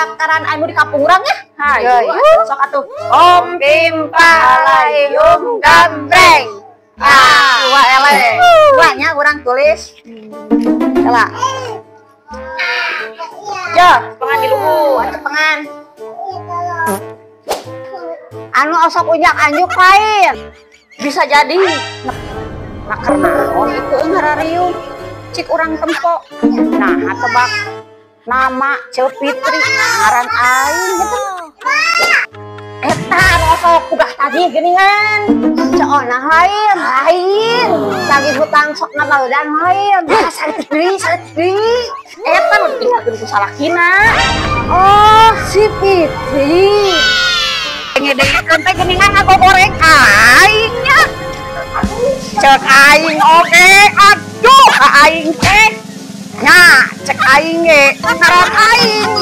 Daftaran anu di kampung urang ya. Hayu. Hayu, sok atuh. Om pimpa layung gambreng. Ah, Dua eleh. Duanya urang tulis. Kela. Ya, Pengan di luhur. Cepengan. Anu osok unjak anjuk lain. Bisa jadi. Nah, naon itu ngarariung. Cik urang tempo. Nah, tebak nama Ceu Fitri ngaran aing gitu. Eta anu osok udah tadi geuningan. Ceonah lain. Lain. Lagi hutang sok ngabaludan lain. Ah, sanes deui, sanes deui. Eta nu ditinggalkeun ku salakina. Oh, si Fitri. Ngedengekeun teh geuningan ngagogoreng aing nya. Cek aing oge, aduh ka aing teh. Nya, cek aing ge ngaran aing.